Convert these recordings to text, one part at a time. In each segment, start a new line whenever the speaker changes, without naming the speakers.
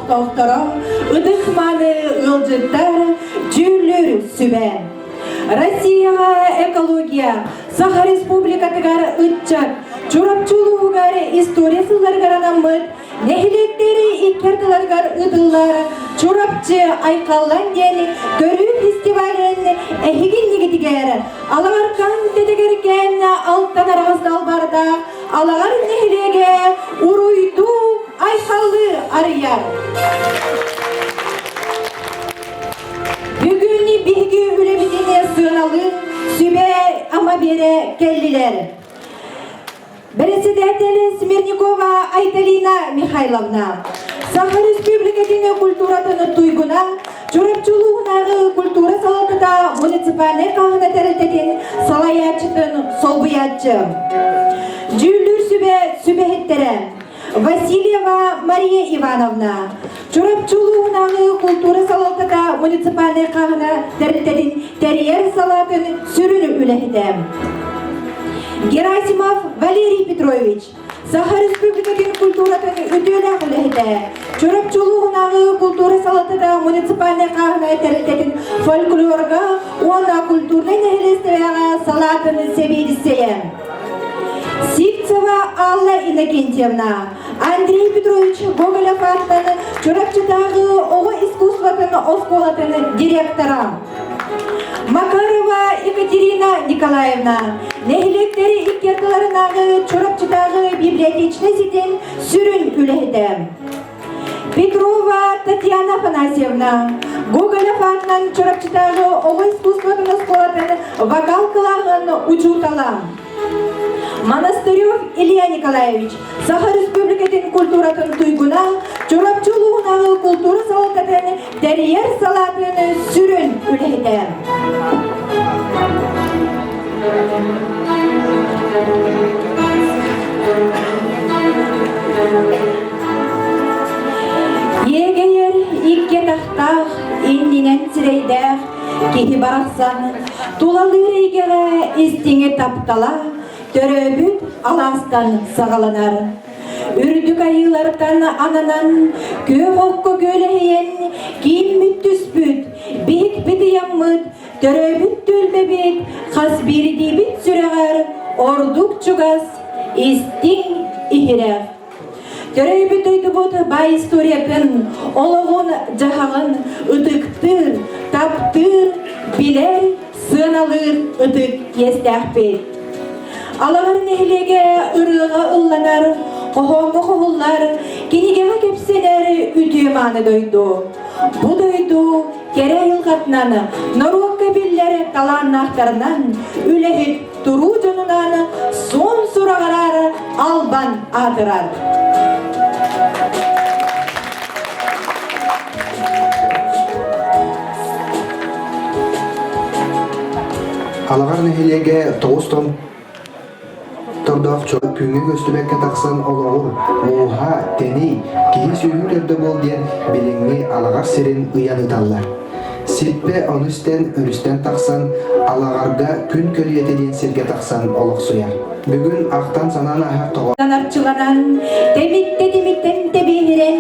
олохтоохторо, ытык-мааны ыалдьыттар, дьүүллүүр сүбэ. Россияҕа экология, Саха Республикатыгар ыччат, Чурапчы улууһугар история сылларыгар анаммыт Нэһилиэктэри икки ардыларыгар ыытыллар Чурапчы айхаллан диэн көрүү фестивалын эһиги иннигитигэр Алаҕаркан тэтэгэркээн алтан араҕас далбардаах Алаҕар нэһилиэгэ уруйдуу айхаллыы арыйар. Бүгүн биһиги үлэбитин сыаналыы сүбэ-ама биэрэ кэллилэр. Бэрэссэдээтэл Смирникова Айталина Михайловна, Саха Республикатын культуратын туйгуна, Чурапчы улууһунааҕы культура салалтата муниципальнай хааһына тэрилтэтин салайааччытын солбуйааччы. Дьүүллүүр сүбэ сүбэһиттэрэ Васильева Мария Ивановна, Чурапчы улууһунааҕы культура салалтата муниципальнай хааһына тэрилтэтин тэрийэр салаатын сүрүн үлэһитэ. Герасимов Валерий Петрович, Саха Республикатын культуратын үтүөлээх үлэһитэ, Чурапчы улууһунааҕы культура салалтата муниципальнай хааһына тэрилтэтин фольклорга уонна культурнай нэһилиэстибэҕэ салаатын сэбиэдиссэйэ. Сивцева Алла Иннокентьевна, Андрей Петрович Гоголев ааттан Чурапчытааҕы оҕо искусствотын оскуолатын директора. Макарова Екатерина Николаевна, нэһилиэктэри икки ардыларынааҕы Чурапчытааҕы библиотечнай ситим сүрүн үлэһитэ. Петрова Татьяна Афанасьевна, Гоголев аатынан Чурапчытааҕы оҕо искусствотын оскуолатын вокал кылааһын учуутала. Монастырев Илья Николаевич, Саха Республикатын культуратын туйгуна, Чурапчы улууһунааҕы култуура салалтатын тэрийэр салаатын сүрүн үлэһитэ. Иэгэйэр икки атахтаах, иннинэн сирэйдээх киһи барахсан тулалыыр эйгэҕэ истиҥи таптала төрөөбүт алаастан саҕаланар. Үрдүк айыылартан ананан, күөх окко күөлэһийэн, кииммит түспүт, биһикпит ыйаммыт, төрөөбүт түөлбэбит хас биирдиибит сүрэҕэр ордук чугас, истиҥ иһирэх. Төрөөбүт дойдубут баай историятын, олоҕун-дьаһаҕын ытыктыыр, таптыыр, билэр, сыаналыыр ытык иэстээхпит. Алаҕар нэһилиэгэ ырыаҕа ылланар, хоһооҥҥо хоһуллар, кинигэҕэ кэпсэнэр үтүө-мааны дойду. Бу дойду кэрэ айылҕатынан, норуокка биллэр талааннаахтарынан, үлэһит туруу дьонунан суон сураҕырар албан аатырар.
Алаҕар нэһилиэгэ тоҕус тордоох чуо күҥҥэ көстүбэккэ тахсан олоҕур, ууһа, тэний, киһи сүөһү төрдө буол диэн билиҥҥи Алаҕар сирин ыйан ыыталлар. Сиппэ ону истэн өрүстэн тахсан Алаҕарга күн көлүйэтэ диэн сиргэ тахсан олохсуйар. Бүгүн ахтан-санаан ааһар тоҕо
Арчыланан, тэмиттэ-тимиттэн тэбиэһирэн,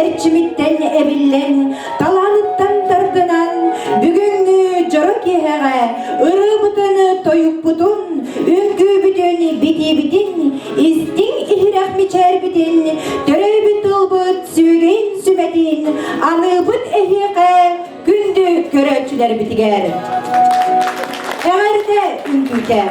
эрчимиттэн эбиллэн, талааныттан тардынан, бүгүҥҥү дьоро киэһэҕэ ырыабытын, тойукпутун, үҥкүүбүтүн, битиибитин, истиҥ иһирэх мичээрбитин, төрөөбүт тылбыт сүөгэйин сүмэтин аныыбыт эһиэхэ күндү көрөөччүлэрбитигэр. Эҕэрдэ үҥкүүтэ!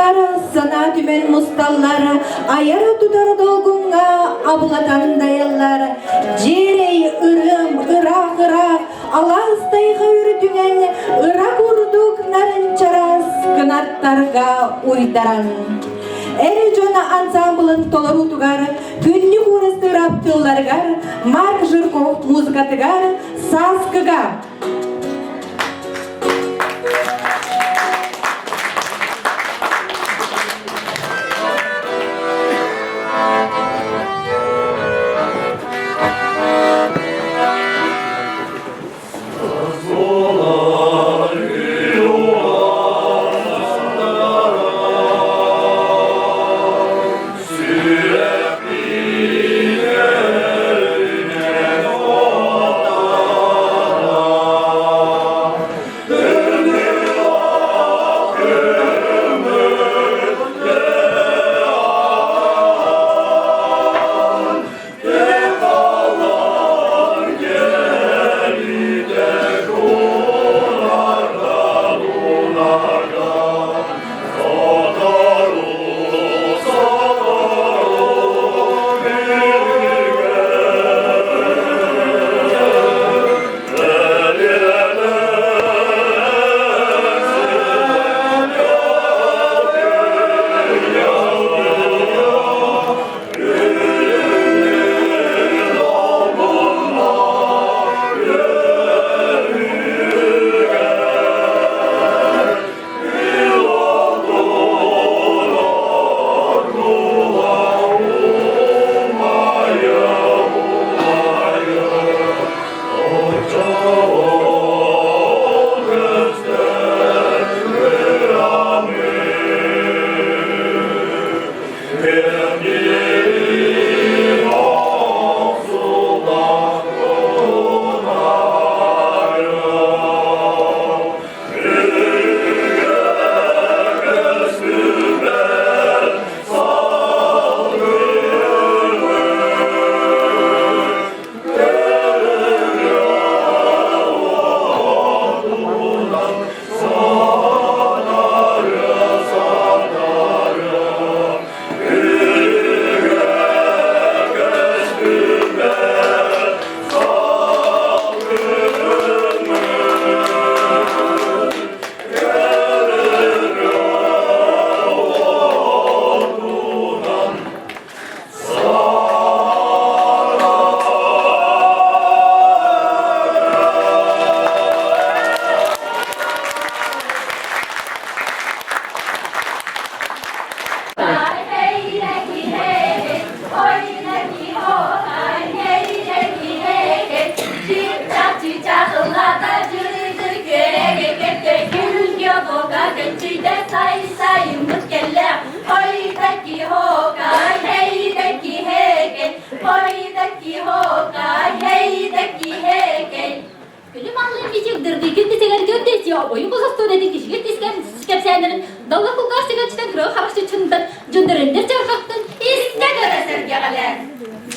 Дьоннор санаа түмэн мусталлар, айар-тутар долгуҥҥа абылатан дайаллар. Дьиэрэй ырыам ыраах-ыраах, алаас тайҕа үрдүнэн ыра курдук нарын чараас кынаттарга уйдаран. Эр дьон ансаамбылын толоруутугар күннүк уурастыырап тылларыгар Марк Жирков музыкатыгар Сааскыга
Күлүм аллын бичик дырдыйгын дисэгэр көрдөсүө ойук устууратын кишигит искэн кэпсээннэрин далла кулгаах сэгэрчитэн кырыы харахчыччынтан дьонноруннар чархахтын истэ көрө сэргэҕэлээн.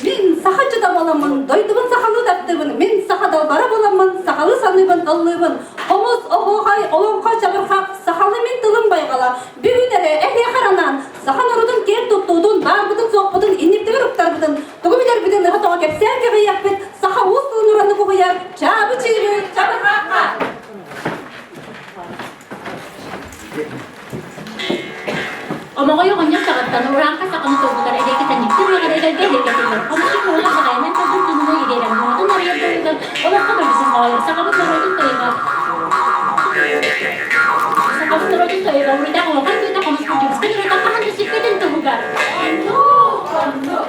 Мин саха дьоно буоламмын, дойдубун сахалыы таптыыбын, мин саха далбара буоламмын, сахалыы саныыбын, ыллыыбын. Хомус, оһуохай, олоҥхо, чабырҕах, сахалыы мин тылым байҕала. Бүгүн эрэ эһиэхэ анаан, саха норуотун киэн туттуутун, баарбытын-суохпутун, инниктигэр уктарбытын, тугу билэрбитин ыһа-тоҕо кэпсээн кэҕийиэхпит, саха уус тылын ураннык уһуйар чаабы чыыбы чабырҕахха.
Омоҕой оҕонньор саҕаттан урааҥха саҕаны толбутар эдэрги тэниктир үөҕэр эдэргэ эдэргэтиллэр. Хомусун муҥура баҕайынан тылбын тыынына ириэрэн муҥутун арыйар дойдугар олоххо дойдутун хоһуйар сахабыт норуотун тойуга Сахабыт норуотун тойуга уруйдаах оһуохай кыыта хомус кырдьыбыскын ырыата хаһан да сүппэтин туһугар. Оннук, оннук.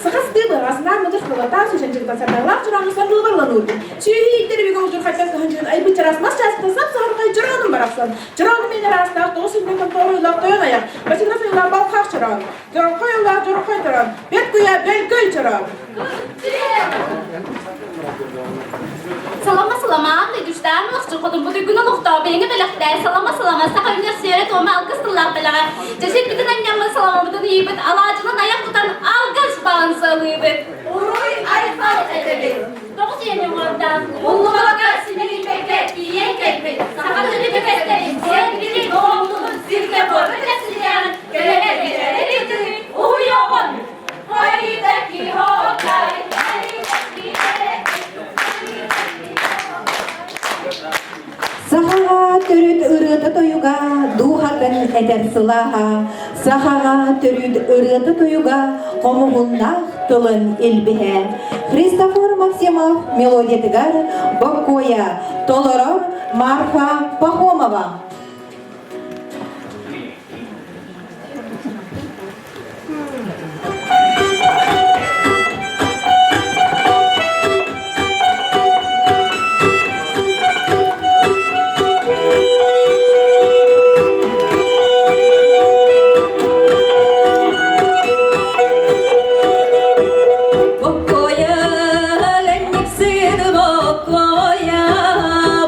Саха сытыы быһаҕасынаан модур кылатаах сүсэнчик басардаалаах чороону сандылыбар ылан уурдум. Сүөһү ииттэр үбүгэ удьурхайтан кыһанчыгын айбыт чараас мас чааспытын сап-саһархай чороонум барахсан. Чороонум мин араастаах тоҕус сүнньүн томтоҕор тойон айах, бачыгырас ойуулаах балхаах чороон, дьороххой ойуулаах дьороххой чороон, бэрт куйа бөлкөй чороон.
Салама саламаан дойдуштаан ылахчы хотунбут уйгун олохтоо бэйэҥэ бэлэхтээ салама салама саха үнэр сиэрэ туома алгыс тыллаах бэлэҕэ чэсирбитин анньаммыт саламабытын ыйыыбыт алаадьынан айах тутан алгыс баҕан сыалыыбыт
Уруй айхал этэбит.
Тоҕус ийэни уҥуордаан
Уллубакка симэлийбэккэ тиийэн кэлбит.
Саха төрүт үгэстэрин сиэн билин
Оҥтубут. Сахаҕа төрүт ырыата-тойуга дууһатын этэр сылааһа, сахаҕа төрүт ырыата-тойуга хомуһуннаах тылын илбиһэ. Христофор Максимов мелодиятыгар Боккуойа толорор Марфа Пахомова.
Боккуойа, ленниксин боккуойа,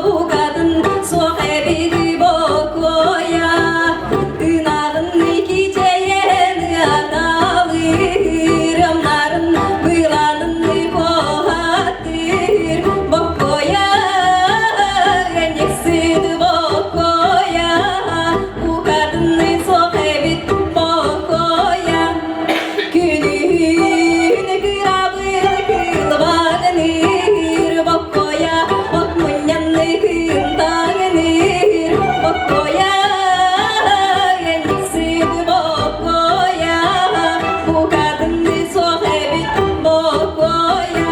букатын суох эбит боккуойа. Ынаҕын кичэйэн ыаталыыр, ымнарын быланын куоһатыыр. Боккуойа, ленниксин боккуойа, букатын суох эбит боккуойа. Күнүһүн кырабын кылбаҕыныыр, боккуойа от мунньанны кынтаҥыныыр, боккуойа энниксин боккуойа, букатынны суох эбит боккуойа.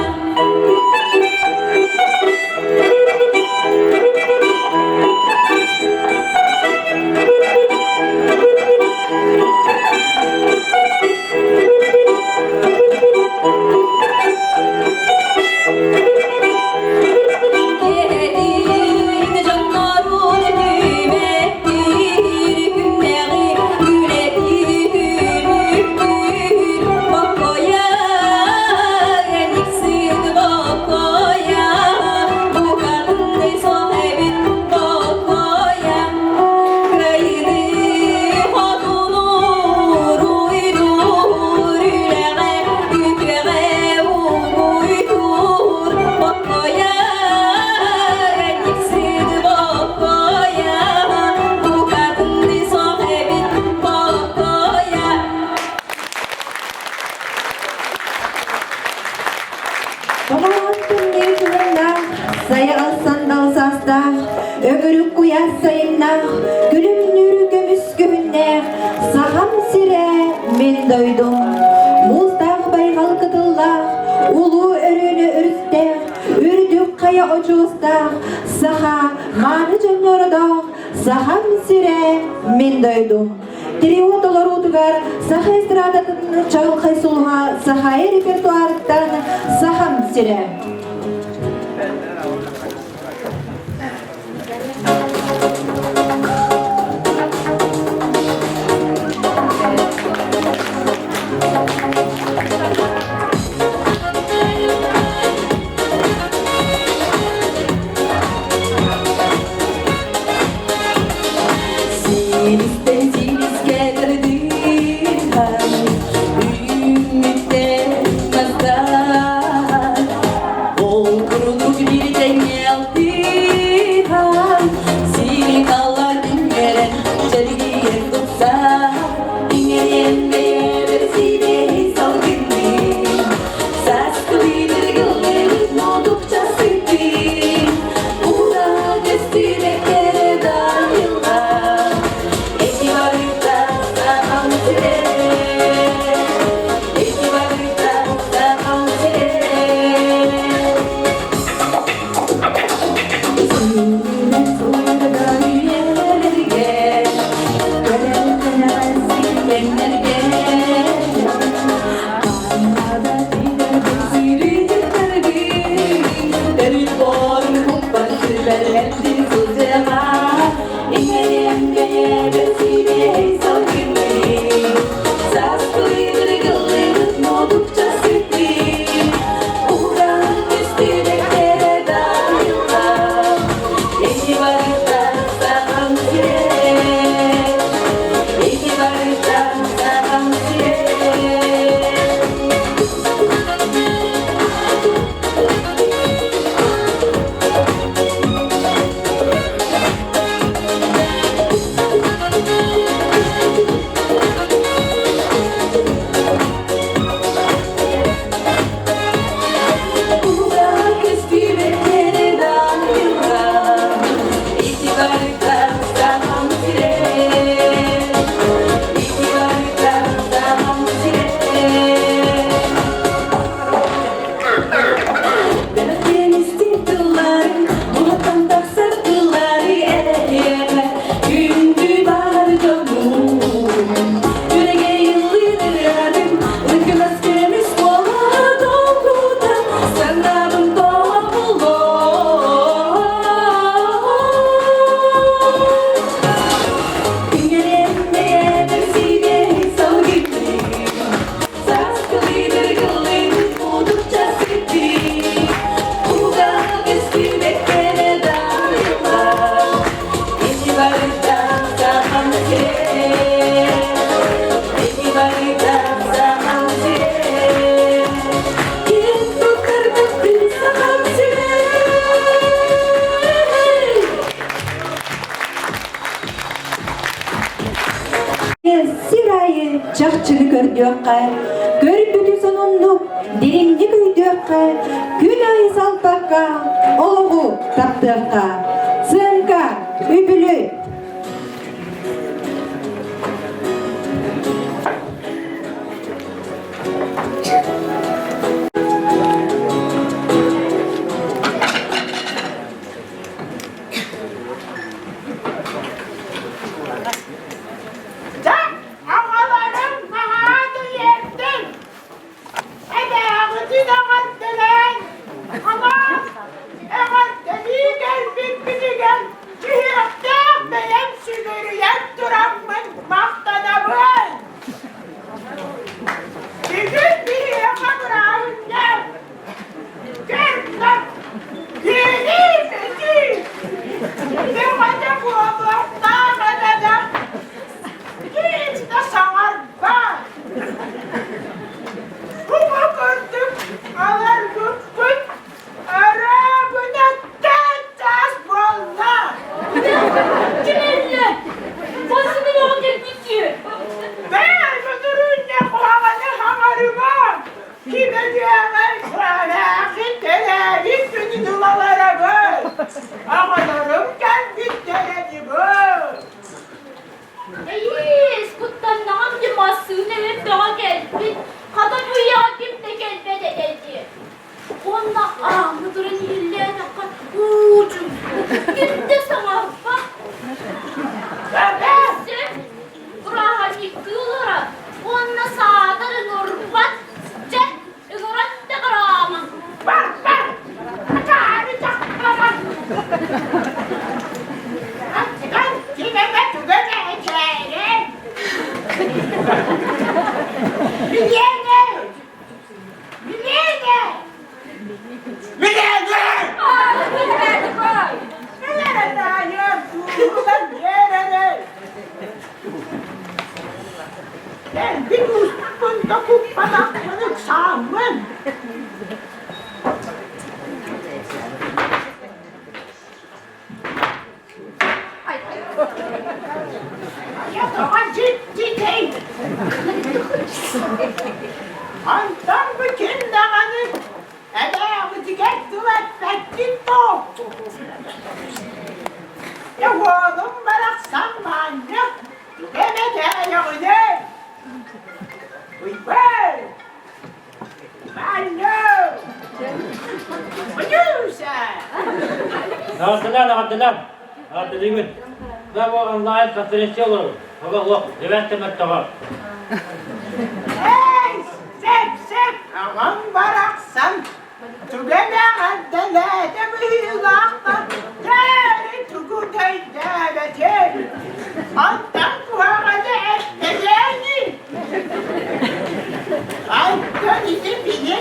Киэһэтин дьоннорун түмэттиир, күннээҕи үлэтин үктүүр, боккуойа, эниксин боккуойа, букатын суох эбит боккуойа. Кыайыыны хотунуур, уйдуур, үлэҕэ, үтүөҕэ угуйдуур, боккуойа, эниксин боккуойа, букатын суох эбит боккуойа.
Томоон тымныы кыһыннаах, сайаҕас сандал саастаах, өҥүрүк куйаас сайыннаах, күлүмнүүр көмүс күһүннээх, Сахам сирэ мин дойдум. Муустаах байҕал кытыллаах, улуу өрүөнэ өрүстээх, үрдүк хайа очуостаах, саха мааны дьоннордоох, Сахам сирэ мин дойдум. Трио толоруутугар саха эстрадатын чаҕылхай сулуһа Сахаайа репертуарыттан Сахам сирэ.
Силистэн силискэ тардыһан, үүммүттэр мастар. Ол курдук биир тэҥҥэ алтыһан, сири-хала күннэрэн, чэлгийэн тупсан, иҥэриэн бэйэбэр сибиэһэй салгынныын, сааскылыы дыргыллыыбыт модукча сыттыын, Ура көстүүбэккэ дайылҕа, Эти барыта сахам сирэ, Эти барыта сахам сирэ. Сүүнэ суйда үйэлэргэ, Кэлэр кэнэҕэс кэмнэргэ, Ханна да тиийдэрбин сирдиттэрбин, Төрүт буорун куппар сүбэлэрдин сылдьыаҕа, Иҥэриэм бэйэбэр сибиэһэй салгынныы, Сааскылыы ырыгыллыбыт модукча сыттыы, Уһуган түстүбэт кэрэ да айылҕа.
чахчыны көрдүөххэ, көрбүтү сонуннук, дириҥник өйдүөххэ, күн аайы салпакка, олоҕу таптыахха. Сыаҥка, үбүлү!
Дьэ, аҕаларым наһаа тириэрдин! Эбээҕитин эҕэрдэлээн, анаан эҕэрдэлии кэлбиппитигэр сүһүөхтээх бэйэм сүгүрүйэн тураммын махтанабын! Бүгүн биһиэхэ бырааһынньык! Көр-нар! Үөрүү-көтүү! Бөҕөтө буолуохтаах этэ да, ким да саҥарбат! Бу курдук аларбыппыт Арабынаттан таас буолла!
Кимэллэ? Басымын оҕо кэлбит
Бээ, көтүрүннэ куһаҕаны хаҥарыма! Ким өлүөҕэр куһаҕаахын төрөөбүт күнүн ылаларабын! Оҕолорум кэлбиттэрэ дьыбы!
Эйиис, куттаннаҕым дии массыына бөҕө кэлбит. Хата бу үйэҕэ ким да кэлбэт этэ дии. Уонна ааҥҥа туран иһиллээтэххэ уу-чуҥ, ким да саҥарбат. Өссө бырааһынньыктыы олорор уонна саатар ыҥырбат. Чэ, ыҥыран да бараамаҥ.
Бар, бар! Акаары дьахтара! Аттан ким эмэ туга эмэ эчээрэй! Билиэнэ! Милена! Милена! Милена таайым, туһугар биэрэрэй! Эрбин ууспун да куппатахпын ыксааммын. Антон бу ким даҕаны эбээҕитигэр тыл эппэккин доо? Дьэ уолум барахсан манньа тугу эмэ тээйэҕинэй? Уйбаан! Манньа! Манюша!
Аҕардылаан, аҕардылаан! Аҕардылыыбын. Мына бу онлайн конференция олоробут. Оҕо эбээт мөлтөҕө.
Эй, сөп, сөп, аҕам барахсан түгэнэ эҕэрдэлээтэ быһыылаахта, дьээри тугу өйдөөбөтүн. Онтон куһаҕаны эттэлээни. Онтон ити били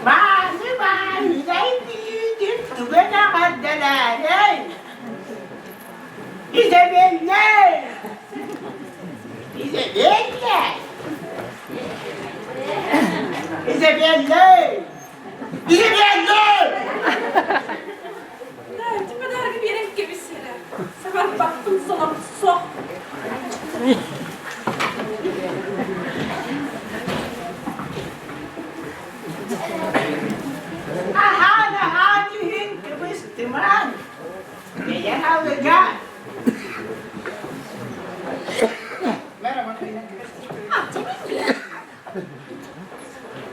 мааны бааһынай кийиитин түгэн эҕэрдэлээрэй. Изабелла! Изабелла! Изабелла! Изабелла!
Дайте подарок биэрэн кэбис эрэ. Саҥарбаппын солом суох.
Аһаан, аһаан иһин кыбыстымаҥ. Бэйэҥ алыга.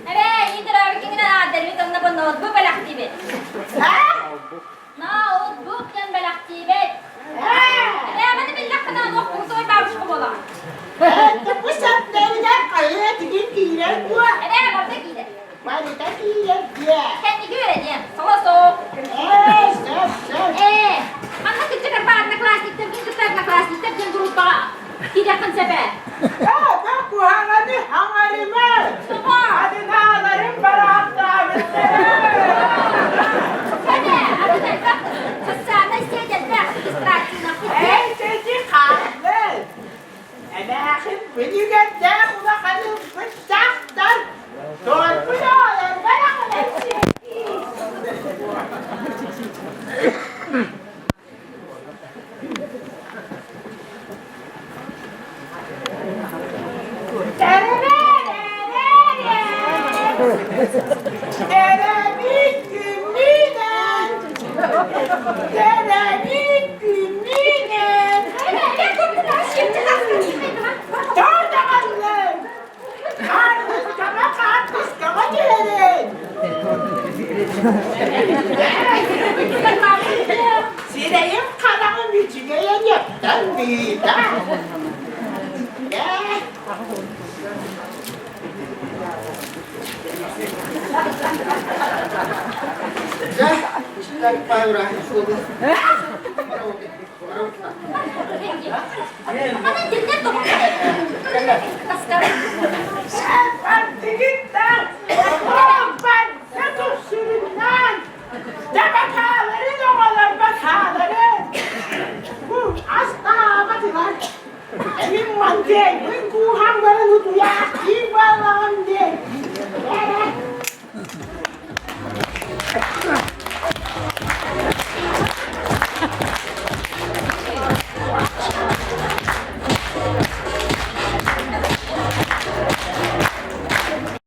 Эбээ, интеравикиҥинэн аадэрбит онно бу ноутбук бэлэхтиибит. Ноутбук диэн бэлэхтиибит. Эбээ, маны биллэххинэ онуох крутой бабушка буолаҕын.
Бу саптарыгар хайа тигин киирэр дуо?
Эбээ, барыта киирэр.
Барыта киирэр диэ.
Кэнники үөрэниэм. Соло суох.
Ээ, сөп, сөп.
Ээ, манна кырдьык арба одноклассник.
Эбэбин күннүүнэн Тоҕо даҕаллын? Хаартыскаҕа хаартыскаҕа түһэрин. Сирэйим хараҕым үчүгэйэ ньэптэн быыта.
Дьэ,
Аны дьиннэр тоҕо
Бардыгыт.